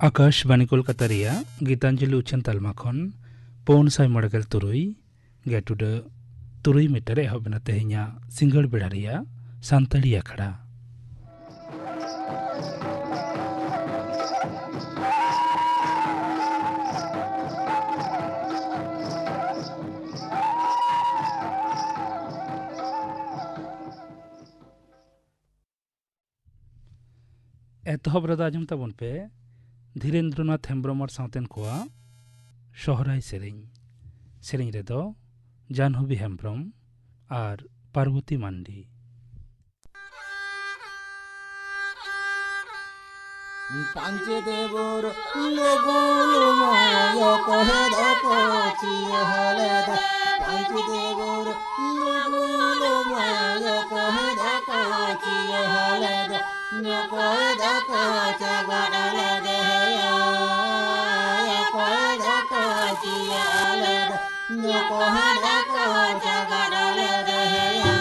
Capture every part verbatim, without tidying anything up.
ᱟᱠᱟᱥᱵᱟᱱᱤ ᱠᱳᱞᱠᱟᱛᱟ ᱨᱮᱭᱟᱜ ᱜᱤᱛᱟᱧᱡᱚᱞᱤ ᱩᱪᱷᱟᱹᱱ ᱛᱟᱞᱢᱟ ᱠᱷᱚᱱ ᱯᱩᱱ ᱥᱟᱭ ᱢᱚᱬᱮ ᱜᱮᱞ ᱛᱩᱨᱩᱭ ᱜᱮᱴᱩᱰᱟᱹ ᱛᱩᱨᱩᱭ ᱢᱤᱴᱟᱨ ᱨᱮ ᱮᱦᱚᱵ ᱮᱱᱟ ᱛᱮᱦᱮᱧᱟᱜ ᱥᱤᱸᱜᱟᱹᱲ ᱵᱮᱲᱟ ᱨᱮᱭᱟᱜ ᱥᱟᱱᱛᱟᱲᱤ ᱟᱠᱷᱲᱟ᱾ ᱮᱛᱚᱦᱚᱵ ᱨᱮᱫᱚ ᱟᱸᱡᱚᱢ ᱛᱟᱵᱚᱱ ᱯᱮ ᱫᱷᱤᱨᱮᱱᱫᱨᱚᱱᱟᱛᱷ ᱦᱮᱢᱵᱽᱨᱚᱢ ᱟᱨ ᱥᱟᱶᱛᱮᱱ ᱠᱚᱣᱟᱜ ᱥᱚᱦᱨᱟᱭ ᱥᱮᱨᱮᱧ᱾ ᱥᱮᱨᱮᱧ ᱨᱮᱫᱚ ᱡᱟᱱᱦᱚᱵᱤ ᱦᱮᱢᱵᱽᱨᱚᱢ ᱟᱨ ᱯᱟᱨᱵᱚᱛᱤ ᱢᱟᱱᱰᱤ᱾ ᱯᱟᱧᱪᱮᱛ ᱵᱩᱨᱩ ᱞᱩᱜᱩ ᱞᱩᱢᱟᱭ ᱚᱠᱚᱭ ᱫᱚᱠᱚ ᱪᱤᱭᱟᱹ ᱞᱮᱫᱟ᱾ ᱯᱟᱧᱪᱮᱛ ᱵᱩᱨᱩ ᱞᱩᱜᱩ ᱞᱩᱢᱟᱭ ᱚᱠᱚᱭ ᱫᱚᱠᱚ ᱪᱤᱭᱟᱹ ᱞᱮᱫᱟ᱾ ᱚᱠᱚᱭ ᱫᱚᱠᱚ ᱪᱟᱜᱟᱲ ᱞᱮᱫᱮᱭᱟ᱾ ᱚᱠᱚᱭ ᱫᱚᱠᱚ ᱪᱤᱭᱟᱹ ᱞᱮᱫᱟ᱾ ᱚᱠᱚᱭ ᱫᱚᱠᱚ ᱪᱟᱜᱟᱲ ᱞᱮᱫᱮᱭᱟ᱾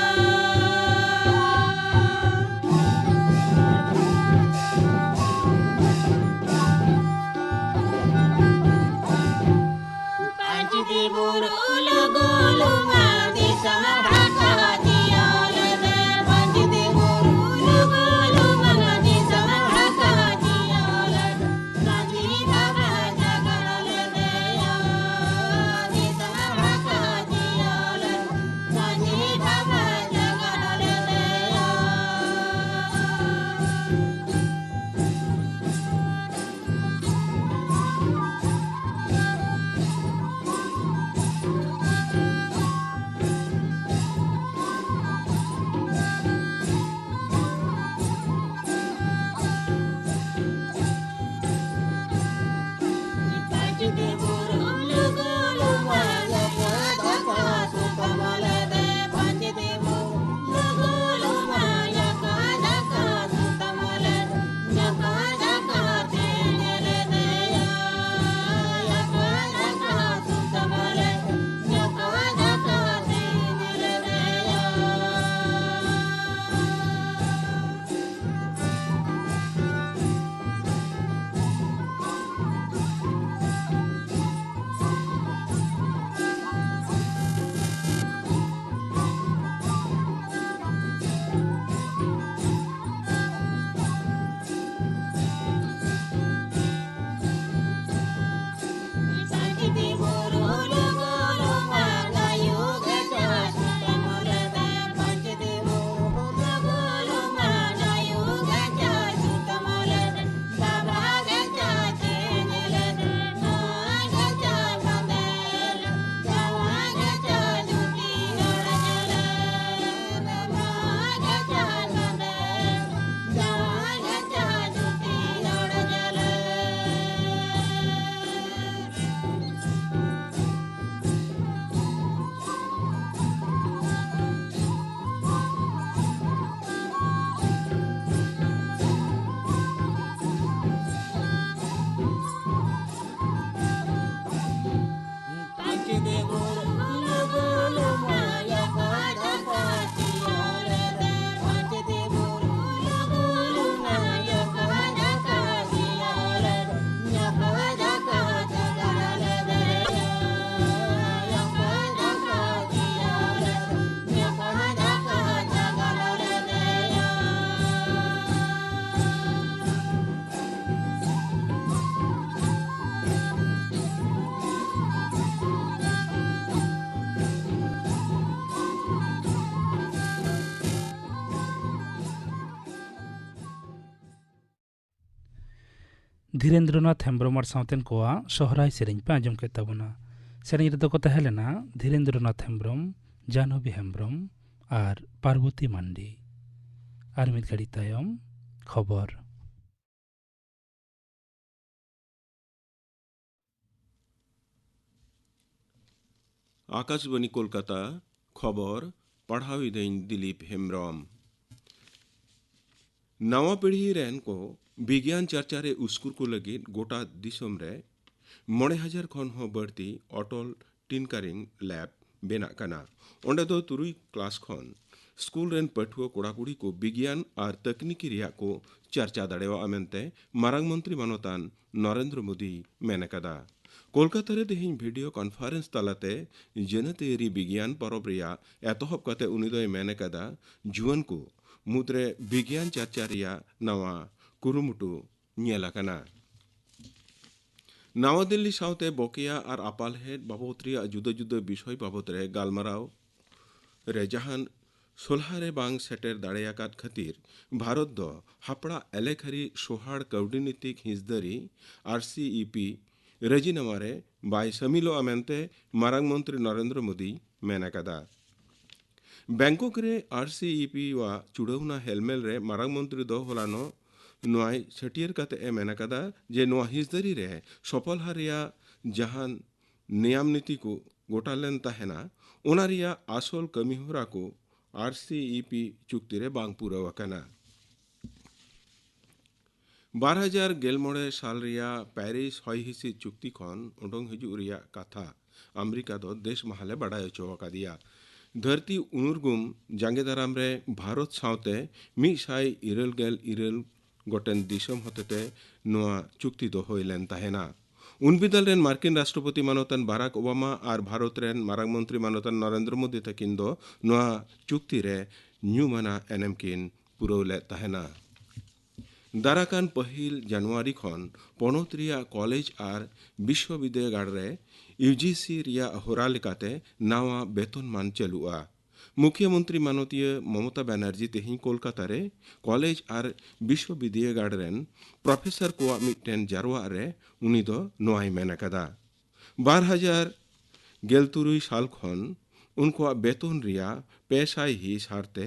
ᱯᱟᱧᱪᱤᱛᱤ ᱵᱩᱨᱩ ᱞᱩᱜᱩ ᱞᱩᱢᱟ ᱫᱤᱥᱚᱢ ᱦᱟᱠᱟ ᱡᱤᱭᱚ ᱞᱮᱫᱮ᱾ ᱯᱟᱧᱪᱤᱛᱤ ᱵᱩᱨᱩ ᱞᱩᱜᱩ ᱞᱩᱢᱟ ᱫᱤᱥᱚᱢ ᱦᱟᱠᱟ ᱡᱤᱭᱚ ᱞᱮᱫᱮ᱾ ᱯᱟᱧᱪᱤᱛᱤ ᱵᱟᱵᱟ ᱡᱟᱜᱟᱲ ᱞᱮᱫᱮᱭᱟ᱾ ᱫᱤᱥᱚᱢ ᱦᱟᱠᱟ ᱡᱤᱭᱚ ᱞᱮᱫᱮ᱾ ᱯᱟᱧᱪᱤᱛᱤ ᱫᱷᱤᱨᱮᱱᱫᱨᱚᱱᱟᱛᱷ ᱦᱮᱢᱵᱽᱨᱚᱢ ᱟᱨ ᱥᱟᱶᱛᱮᱱ ᱠᱚᱣᱟᱜ ᱥᱚᱦᱨᱟᱭ ᱥᱮᱨᱮᱧ ᱯᱮ ᱟᱸᱡᱚᱢ ᱠᱮᱫ ᱛᱟᱵᱚᱱᱟ᱾ ᱥᱮᱨᱮᱧ ᱨᱮᱫᱚ ᱠᱚ ᱛᱟᱦᱮᱸ ᱞᱮᱱᱟ ᱫᱷᱤᱨᱮᱱᱫᱨᱚᱱᱟᱛᱷ ᱦᱮᱢᱵᱽᱨᱚᱢ, ᱡᱟᱦᱱᱚᱵᱤ ᱦᱮᱢᱵᱽᱨᱚᱢ ᱟᱨ ᱯᱟᱨᱵᱚᱛᱤ ᱢᱟᱱᱰᱤ᱾ ᱟᱨ ᱢᱤᱫ ᱜᱷᱟᱹᱲᱤᱡ ᱛᱟᱭᱚᱢ ᱠᱷᱚᱵᱚᱨ᱾ ᱟᱠᱟᱥᱵᱟᱬᱤ ᱠᱳᱞᱠᱟᱛᱟ, ᱠᱷᱚᱵᱚᱨ ᱯᱟᱲᱦᱟᱣ ᱤᱫᱟᱹᱧ ᱫᱤᱞᱤᱯ ᱦᱮᱢᱵᱽᱨᱚᱢ᱾ ᱱᱟᱣᱟ ᱯᱤᱲᱦᱤ ᱨᱮᱱ ᱠᱚ ᱵᱤᱜᱽᱭᱟᱱ ᱪᱟᱨᱪᱟ ᱨᱮ ᱩᱥᱠᱩᱨ ᱠᱚ ᱞᱟᱹᱜᱤᱫ ᱜᱚᱴᱟ ᱫᱤᱥᱚᱢ ᱨᱮ ᱢᱚᱬᱮ ᱦᱟᱡᱟᱨ ᱠᱷᱚᱱ ᱦᱚᱸ ᱵᱟᱹᱲᱛᱤ ᱚᱴᱚᱞ ᱴᱤᱱᱠᱟᱨᱤᱝ ᱞᱮᱵ ᱵᱮᱱᱟᱜ ᱠᱟᱱᱟ᱾ ᱚᱸᱰᱮ ᱫᱚ ᱛᱩᱨᱩᱭ ᱠᱞᱟᱥ ᱠᱷᱚᱱ ᱥᱠᱩᱞ ᱨᱮᱱ ᱯᱟᱹᱴᱷᱩᱣᱟᱹ ᱠᱚᱲᱟ ᱠᱩᱲᱤ ᱠᱚ ᱵᱤᱜᱽᱭᱟᱱ ᱟᱨ ᱛᱟᱹᱠᱱᱤᱠᱤ ᱨᱮᱭᱟᱜ ᱠᱚ ᱪᱟᱨᱪᱟ ᱫᱟᱲᱮᱭᱟᱜᱼᱟ ᱢᱮᱱᱛᱮ ᱢᱟᱨᱟᱝ ᱢᱚᱱᱛᱨᱤ ᱢᱟᱱᱚᱛᱟᱱ ᱱᱚᱨᱮᱱᱫᱨᱚ ᱢᱳᱫᱤᱭ ᱢᱮᱱ ᱟᱠᱟᱫᱟ᱾ ᱠᱳᱞᱠᱟᱛᱟ ᱨᱮ ᱛᱮᱦᱮᱧ ᱵᱷᱤᱰᱤᱭᱳ ᱠᱚᱱᱯᱷᱟᱨᱮᱱᱥ ᱛᱟᱞᱟᱛᱮ ᱡᱟᱹᱱᱟᱹᱛᱤᱭᱟᱹᱨᱤ ᱵᱤᱜᱽᱭᱟᱱ ᱯᱚᱨᱚᱵᱽ ᱨᱮᱭᱟᱜ ᱮᱛᱚᱦᱚᱵ ᱠᱟᱛᱮ ᱩᱱᱤ ᱫᱚᱭ ᱢᱮᱱ ᱟᱠᱟᱫᱟ, ᱡᱩᱣᱟᱹᱱ ᱠᱚ ᱢᱩᱫᱽᱨᱮ ᱵᱤᱜᱽᱭᱟᱱ ᱪᱟᱨᱪᱟ ᱨᱮᱭᱟᱜ ᱱᱟᱣᱟ ᱠᱩᱨᱩᱢᱩᱴᱩ ᱧᱮᱞ ᱟᱠᱟᱱᱟ᱾ ᱱᱟᱣᱟ ᱫᱤᱞᱞᱤ ᱥᱟᱶᱛᱮ ᱵᱚᱠᱮᱭᱟ ᱟᱨ ᱟᱯᱟᱞᱦᱮᱫ ᱵᱟᱵᱚᱛ ᱨᱮᱭᱟᱜ ᱡᱩᱫᱟᱹ ᱡᱩᱫᱟᱹ ᱵᱤᱥᱚᱭ ᱵᱟᱵᱚᱛ ᱨᱮ ᱜᱟᱞᱢᱟᱨᱟᱣ ᱨᱮ ᱡᱟᱦᱟᱱ ᱥᱚᱞᱦᱟ ᱨᱮ ᱵᱟᱝ ᱥᱮᱴᱮᱨ ᱫᱟᱲᱮᱭᱟᱠᱟᱫ ᱠᱷᱟᱹᱛᱤᱨ ᱵᱷᱟᱨᱚᱛ ᱫᱚ ᱦᱟᱯᱲᱟᱜ ᱮᱞᱮᱠᱷᱟᱹᱨᱤ ᱥᱚᱦᱟᱲ ᱠᱟᱹᱣᱰᱤᱱᱤᱛᱤᱠ ᱦᱤᱸᱥᱫᱟᱹᱨᱤ, ᱟᱨ ᱥᱤ ᱤ ᱯᱤ, ᱨᱟᱹᱡᱤᱱᱟᱢᱟ ᱨᱮ ᱵᱟᱭ ᱥᱟᱹᱢᱤᱞᱚᱜᱼᱟ ᱢᱮᱱᱛᱮ ᱢᱟᱨᱟᱝ ᱢᱚᱱᱛᱨᱤ ᱱᱚᱨᱮᱱᱫᱨᱚ ᱢᱳᱫᱤᱭ ᱢᱮᱱ ᱟᱠᱟᱫᱟ᱾ ᱵᱮᱝᱠᱚᱠ ᱨᱮ ᱟᱨ ᱥᱤ ᱤ ᱯᱤ ᱣᱟᱜ ᱪᱩᱲᱟᱹᱣᱱᱟ ᱦᱮᱞᱢᱮᱞ ᱨᱮ ᱢᱟᱨᱟᱝ ᱢᱚᱱᱛᱨᱤ ᱫᱚ ᱦᱚᱞᱟᱱᱚᱜ ᱱᱚᱣᱟᱭ ᱪᱷᱟᱹᱴᱭᱟᱹᱨ ᱠᱟᱛᱮ ᱮ ᱢᱮᱱ ᱟᱠᱟᱫᱟ ᱡᱮ ᱱᱚᱣᱟ ᱦᱤᱸᱥᱫᱟᱹᱨᱤ ᱨᱮ ᱥᱚᱯᱚᱞᱦᱟ ᱨᱮᱭᱟᱜ ᱡᱟᱦᱟᱱ ᱱᱮᱭᱟᱢ ᱱᱤᱛᱤ ᱠᱚ ᱜᱚᱴᱟ ᱞᱮᱱ ᱛᱟᱦᱮᱱᱟ, ᱚᱱᱟ ᱨᱮᱭᱟᱜ ᱟᱥᱚᱞ ᱠᱟᱹᱢᱤ ᱦᱚᱨᱟ ᱠᱚ ᱟᱨ ᱥᱤ ᱤ ᱯᱤ ᱪᱩᱠᱛᱤ ᱨᱮ ᱵᱟᱝ ᱯᱩᱨᱟᱹᱣ ᱟᱠᱟᱱᱟ᱾ ᱵᱟᱨ ᱦᱟᱡᱟᱨ ᱜᱮᱞ ᱢᱚᱬᱮ ᱥᱟᱞ ᱨᱮᱭᱟᱜ ᱯᱮᱨᱤᱥ ᱦᱚᱭ ᱦᱤᱸᱥᱤᱫ ᱪᱩᱠᱛᱤ ᱠᱷᱚᱱ ᱩᱰᱩᱝ ᱦᱤᱡᱩᱜ ᱨᱮᱭᱟᱜ ᱠᱟᱛᱷᱟ ᱟᱢᱮᱨᱤᱠᱟ ᱫᱚ ᱫᱮᱥ ᱢᱟᱦᱟᱞᱮ ᱵᱟᱰᱟᱭ ᱦᱚᱪᱚ ᱟᱠᱟᱫᱮᱭᱟ᱾ ᱫᱷᱟᱹᱨᱛᱤ ᱩᱱᱩᱨᱜᱩᱢ ᱡᱟᱸᱜᱮ ᱫᱟᱨᱟᱢ ᱨᱮ ᱵᱷᱟᱨᱚᱛ ᱥᱟᱶᱛᱮ ᱢᱤᱫ ᱥᱟᱭ ᱤᱨᱟᱹᱞ ᱜᱮᱞ ᱤᱨᱟᱹᱞ ᱜᱚᱴᱮᱱ ᱫᱤᱥᱚᱢ ᱦᱚᱛᱮᱛᱮ ᱱᱚᱣᱟ ᱪᱩᱠᱛᱤ ᱫᱚ ᱦᱩᱭ ᱞᱮᱱ ᱛᱟᱦᱮᱱᱟ᱾ ᱩᱱ ᱵᱤᱫᱟᱹᱞ ᱨᱮᱱ ᱢᱟᱨᱠᱤᱱ ᱨᱟᱥᱴᱨᱚᱯᱚᱛᱤ ᱢᱟᱱᱚᱛᱟᱱ ᱵᱟᱨᱟᱠ ᱳᱵᱟᱢᱟ ᱟᱨ ᱵᱷᱟᱨᱚᱛ ᱨᱮᱱ ᱢᱟᱨᱟᱝ ᱢᱚᱱᱛᱨᱤ ᱢᱟᱱᱚᱛᱟᱱ ᱱᱚᱨᱮᱱᱫᱨᱚ ᱢᱳᱫᱤ ᱛᱟᱹᱠᱤᱱ ᱫᱚ ᱱᱚᱣᱟ ᱪᱩᱠᱛᱤ ᱨᱮ ᱧᱩᱢᱟᱱᱟᱜ ᱮᱱᱮᱢ ᱠᱤᱱ ᱯᱩᱨᱟᱹᱣ ᱞᱮᱫ ᱛᱟᱦᱮᱱᱟ᱾ ᱫᱟᱨᱟᱠᱟᱱ ᱯᱟᱹᱦᱤᱞ ᱡᱟᱱᱩᱣᱟᱨᱤ ᱠᱷᱚᱱ ᱯᱚᱱᱚᱛ ᱨᱮᱭᱟᱜ ᱠᱚᱞᱮᱡᱽ ᱟᱨ ᱵᱤᱥᱥᱚᱵᱤᱫᱽᱫᱟᱹᱜᱟᱲ ᱨᱮ ᱤᱭᱩ ᱡᱤ ᱥᱤ ᱨᱮᱭᱟᱜ ᱦᱚᱨᱟ ᱞᱮᱠᱟᱛᱮ ᱱᱟᱣᱟ ᱵᱮᱛᱚᱱ ᱢᱟᱱ ᱪᱟᱹᱞᱩᱜᱼᱟ᱾ ᱢᱩᱠᱷᱭᱟᱹ ᱢᱚᱱᱛᱨᱤ ᱢᱟᱱᱚᱛᱤᱭᱟᱹ ᱢᱚᱢᱚᱛᱟ ᱵᱟᱱᱟᱨᱡᱤ ᱛᱮᱦᱮᱧ ᱠᱳᱞᱠᱟᱛᱟ ᱨᱮ ᱠᱚᱞᱮᱡᱽ ᱟᱨ ᱵᱤᱥᱣᱚᱵᱤᱫᱽᱭᱟᱹᱜᱟᱲ ᱨᱮᱱ ᱯᱨᱚᱯᱷᱮᱥᱚᱨ ᱠᱚᱣᱟᱜ ᱢᱤᱫᱴᱮᱱ ᱡᱟᱨᱣᱟᱜ ᱨᱮ ᱩᱱᱤ ᱫᱚ ᱱᱚᱣᱟᱭ ᱢᱮᱱ ᱟᱠᱟᱫᱟ᱾ ᱵᱟᱨ ᱦᱟᱡᱟᱨ ᱜᱮᱞ ᱛᱩᱨᱩᱭ ᱥᱟᱞ ᱠᱷᱚᱱ ᱩᱱᱠᱩᱣᱟᱜ ᱵᱮᱛᱚᱱ ᱨᱮᱭᱟᱜ ᱯᱮ ᱥᱟᱭ ᱦᱤᱸᱥ ᱦᱟᱨᱛᱮ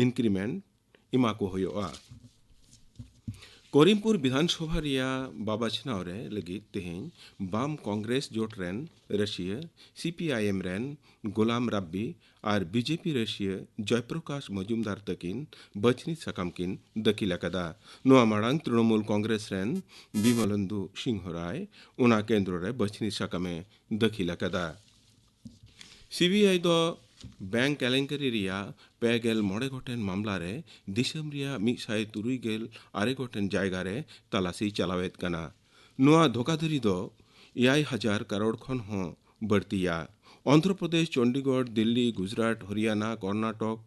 ᱤᱱᱠᱨᱤᱢᱮᱱᱴ ᱮᱢᱟ ᱠᱚ ᱦᱩᱭᱩᱜᱼᱟ᱾ ᱠᱚᱨᱤᱢᱯᱩᱨ ᱵᱤᱫᱷᱟᱱ ᱥᱚᱵᱷᱟ ᱨᱮᱭᱟᱜ ᱵᱟᱵᱟᱪᱷᱱᱟᱣ ᱨᱮ ᱞᱟᱹᱜᱤᱫ ᱛᱮᱦᱮᱧ ᱵᱟᱢ ᱠᱚᱝᱜᱨᱮᱥ ᱡᱳᱴ ᱨᱮᱱ ᱨᱟᱹᱥᱤᱭᱟᱹ ᱥᱤ ᱯᱤ ᱟᱭ ᱮᱢ ᱨᱮᱱ ᱜᱳᱞᱟᱢ ᱨᱟᱵᱵᱤ ᱟᱨ ᱵᱤ ᱡᱮ ᱯᱤ ᱨᱟᱹᱥᱤᱭᱟᱹ ᱡᱚᱭᱯᱨᱚᱠᱟᱥ ᱢᱚᱡᱩᱢᱫᱟᱨ ᱛᱟᱹᱠᱤᱱ ᱵᱟᱹᱪᱷᱱᱤ ᱥᱟᱠᱟᱢ ᱠᱤᱱ ᱫᱟᱹᱠᱷᱤᱞ ᱟᱠᱟᱫᱟ᱾ ᱱᱚᱣᱟ ᱢᱟᱲᱟᱝ ᱛᱨᱤᱱᱚᱢᱩᱞ ᱠᱚᱝᱜᱨᱮᱥ ᱨᱮᱱ ᱵᱤᱢᱚᱞᱮᱱᱫᱩ ᱥᱤᱝᱦᱚ ᱨᱟᱭ ᱚᱱᱟ ᱠᱮᱱᱫᱨᱚ ᱨᱮ ᱵᱟᱹᱪᱷᱱᱤ ᱥᱟᱠᱟᱢᱮ ᱫᱟᱹᱠᱷᱤᱞ ᱟᱠᱟᱫᱟ᱾ ᱥᱤ ᱵᱤ ᱟᱭ ᱫᱚ ᱵᱮᱝᱠ ᱠᱮᱞᱮᱝᱠᱟᱨᱤ ᱨᱮᱭᱟᱜ ᱯᱮ ᱜᱮᱞ ᱢᱚᱬᱮ ᱜᱚᱴᱮᱱ ᱢᱟᱢᱞᱟ ᱨᱮ ᱫᱤᱥᱚᱢ ᱨᱮᱭᱟᱜ ᱢᱤᱫ ᱥᱟᱭ ᱛᱩᱨᱩᱭ ᱜᱮᱞ ᱟᱨᱮ ᱜᱚᱴᱮᱱ ᱡᱟᱭᱜᱟ ᱨᱮ ᱛᱟᱞᱟᱥᱤ ᱪᱟᱞᱟᱣᱮᱫ ᱠᱟᱱᱟ᱾ ᱱᱚᱣᱟ ᱫᱷᱳᱠᱟᱫᱷᱟᱹᱨᱤ ᱫᱚ ᱮᱭᱟᱭ ᱦᱟᱡᱟᱨ ᱠᱟᱨᱳᱲ ᱠᱷᱚᱱ ᱦᱚᱸ ᱵᱟᱹᱲᱛᱤᱭᱟ᱾ ᱚᱱᱫᱷᱨᱚ ᱯᱨᱚᱫᱮᱥ, ᱪᱚᱱᱰᱤᱜᱚᱲ, ᱫᱤᱞᱞᱤ, ᱜᱩᱡᱽᱨᱟᱴ, ᱦᱚᱨᱤᱭᱟᱱᱟ, ᱠᱚᱨᱱᱟᱴᱚᱠ,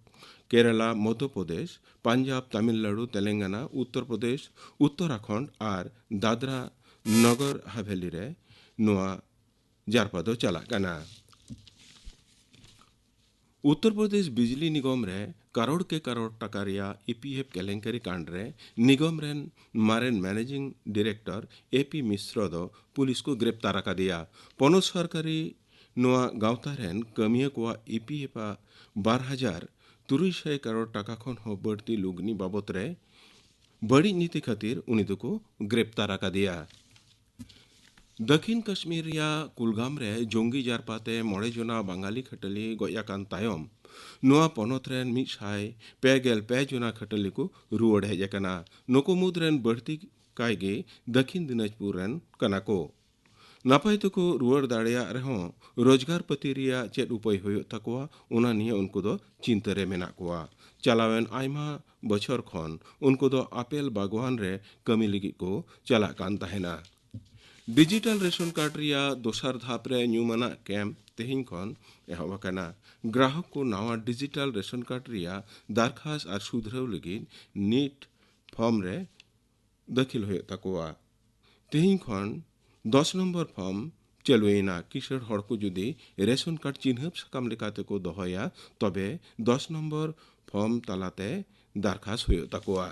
ᱠᱮᱨᱟᱞᱟ, ᱢᱚᱫᱽᱫᱷᱚ ᱯᱨᱚᱫᱮᱥ, ᱯᱟᱧᱡᱟᱵᱽ, ᱛᱟᱢᱤᱞᱱᱟᱲᱩ, ᱛᱮᱞᱮᱝᱜᱟᱱᱟ, ᱩᱛᱛᱚᱨ ᱯᱨᱚᱫᱮᱥ, ᱩᱛᱛᱚᱨᱟᱠᱷᱚᱸᱰ ᱟᱨ ᱫᱟᱫᱨᱟ ᱱᱚᱜᱚᱨ ᱦᱟᱵᱷᱮᱞᱤ ᱨᱮ ᱱᱚᱣᱟ ᱡᱟᱨᱯᱟ ᱫᱚ ᱪᱟᱞᱟᱜ ᱠᱟᱱᱟ᱾ ᱩᱛᱛᱚᱨ ᱯᱨᱚᱫᱮᱥ ᱵᱤᱡᱽᱞᱤ ᱱᱤᱜᱚᱢ ᱨᱮ ᱠᱟᱨᱳᱲ ᱠᱮ ᱠᱟᱨᱳᱲ ᱴᱟᱠᱟ ᱨᱮᱭᱟᱜ ᱤ ᱯᱤ ᱮᱯᱷ ᱠᱮᱞᱮᱝᱠᱟᱨᱤ ᱠᱟᱸᱰ ᱨᱮ ᱱᱤᱜᱚᱢ ᱨᱮᱱ ᱢᱟᱨᱮᱱ ᱢᱮᱱᱮᱡᱤᱝ ᱰᱤᱨᱮᱠᱴᱚᱨ ᱮ ᱯᱤ ᱢᱤᱥᱨᱚ ᱫᱚ ᱯᱩᱞᱤᱥ ᱠᱚ ᱜᱨᱮᱯᱛᱟᱨ ᱟᱠᱟᱫᱮᱭᱟ᱾ ᱯᱚᱱᱚᱛ ᱥᱚᱨᱠᱟᱨᱤ ᱱᱚᱣᱟ ᱜᱟᱶᱛᱟ ᱨᱮᱱ ᱠᱟᱹᱢᱤᱭᱟᱹ ᱠᱚᱣᱟᱜ ᱤ ᱯᱤ ᱮᱯᱷ ᱟᱜ ᱵᱟᱨ ᱦᱟᱡᱟᱨ ᱛᱩᱨᱩᱭ ᱥᱟᱭ ᱠᱟᱨᱳᱲ ᱴᱟᱠᱟ ᱠᱷᱚᱱ ᱦᱚᱸ ᱵᱟᱹᱲᱛᱤ ᱞᱩᱜᱽᱱᱤ ᱵᱟᱵᱚᱛ ᱨᱮ ᱵᱟᱹᱲᱤᱡ ᱱᱤᱛᱤ ᱠᱷᱟᱹᱛᱤᱨ ᱩᱱᱤ ᱫᱚᱠᱚ ᱜᱨᱮᱯᱛᱟᱨ ᱟᱠᱟᱫᱮᱭᱟ᱾ ᱫᱟᱹᱠᱷᱤᱱ ᱠᱟᱥᱢᱤᱨ ᱨᱮᱭᱟᱜ ᱠᱩᱞᱜᱟᱢ ᱨᱮ ᱡᱚᱝᱜᱤ ᱡᱟᱨᱯᱟᱛᱮ ᱢᱚᱬᱮ ᱡᱚᱱᱟ ᱵᱟᱝᱜᱟᱞᱤ ᱠᱷᱟᱹᱴᱟᱹᱞᱤ ᱜᱚᱡ ᱟᱠᱟᱱ ᱛᱟᱭᱚᱢ, ᱱᱚᱣᱟ ᱯᱚᱱᱚᱛ ᱨᱮᱱ ᱢᱤᱫ ᱥᱟᱭ ᱯᱮ ᱜᱮᱞ ᱯᱮ ᱡᱚᱱᱟ ᱠᱷᱟᱹᱴᱟᱹᱞᱤ ᱠᱚ ᱨᱩᱣᱟᱹᱲ ᱦᱮᱡ ᱟᱠᱟᱱᱟ᱾ ᱱᱩᱠᱩ ᱢᱩᱫᱽ ᱨᱮᱱ ᱵᱟᱹᱲᱛᱤ ᱠᱟᱭ ᱜᱮ ᱫᱟᱹᱠᱷᱤᱱ ᱫᱤᱱᱟᱡᱽᱯᱩᱨ ᱨᱮᱱ ᱠᱟᱱᱟ ᱠᱚ᱾ ᱱᱟᱯᱟᱭ ᱛᱮᱠᱚ ᱨᱩᱣᱟᱹᱲ ᱫᱟᱲᱮᱭᱟᱜ ᱨᱮᱦᱚᱸ, ᱨᱳᱡᱽᱜᱟᱨ ᱯᱟᱹᱛᱤ ᱨᱮᱭᱟᱜ ᱪᱮᱫ ᱩᱯᱟᱹᱭ ᱦᱩᱭᱩᱜ ᱛᱟᱠᱚᱣᱟ, ᱚᱱᱟ ᱱᱤᱭᱮ ᱩᱱᱠᱩ ᱫᱚ ᱪᱤᱱᱛᱟᱹ ᱨᱮ ᱢᱮᱱᱟᱜ ᱠᱚᱣᱟ᱾ ᱪᱟᱞᱟᱣᱮᱱ ᱟᱭᱢᱟ ᱵᱚᱪᱷᱚᱨ ᱠᱷᱚᱱ ᱩᱱᱠᱩ ᱫᱚ ᱟᱯᱮᱞ ᱵᱟᱜᱽᱣᱟᱱ ᱨᱮ ᱠᱟᱹᱢᱤ ᱞᱟᱹᱜᱤᱫ ᱠᱚ ᱪᱟᱞᱟᱜ ᱠᱟᱱ ᱛᱟᱦᱮᱱᱟ᱾ ᱰᱤᱡᱤᱴᱟᱞ ᱨᱮᱥᱚᱱ ᱠᱟᱨᱰ ᱨᱮᱭᱟᱜ ᱫᱚᱥᱟᱨ ᱫᱷᱟᱯ ᱨᱮ ᱧᱩᱢᱟᱱᱟᱜ ᱠᱮᱢᱯ ᱛᱮᱦᱮᱧ ᱠᱷᱚᱱ ᱮᱦᱚᱵ ᱟᱠᱟᱱᱟ᱾ ᱜᱨᱟᱦᱚᱠ ᱠᱚ ᱱᱟᱣᱟ ᱰᱤᱡᱤᱴᱟᱞ ᱨᱮᱥᱚᱱ ᱠᱟᱨᱰ ᱨᱮᱭᱟᱜ ᱫᱟᱨᱠᱷᱟᱥ ᱟᱨ ᱥᱩᱫᱷᱨᱟᱹᱣ ᱞᱟᱹᱜᱤᱫ ᱱᱤᱴ ᱯᱷᱚᱨᱢ ᱨᱮ ᱫᱟᱹᱠᱷᱤᱞ ᱦᱩᱭᱩᱜ ᱛᱟᱠᱚᱣᱟ᱾ ᱛᱮᱦᱮᱧ ᱠᱷᱚᱱ ᱫᱚᱥ ᱱᱚᱢᱵᱚᱨ ᱯᱷᱚᱨᱢ ᱪᱟᱹᱞᱩᱭᱮᱱᱟ᱾ ᱠᱤᱥᱟᱹᱬ ᱦᱚᱲ ᱠᱚ ᱡᱩᱫᱤ ᱨᱮᱥᱚᱱ ᱠᱟᱨᱰ ᱪᱤᱱᱦᱟᱹᱯ ᱥᱟᱠᱟᱢ ᱞᱮᱠᱟ ᱛᱮᱠᱚ ᱫᱚᱦᱚᱭᱟ, ᱛᱚᱵᱮ ᱫᱚᱥ ᱱᱚᱢᱵᱚᱨ ᱯᱷᱚᱨᱢ ᱛᱟᱞᱟᱛᱮ ᱫᱟᱨᱠᱷᱟᱥ ᱦᱩᱭᱩᱜ ᱛᱟᱠᱚᱣᱟ᱾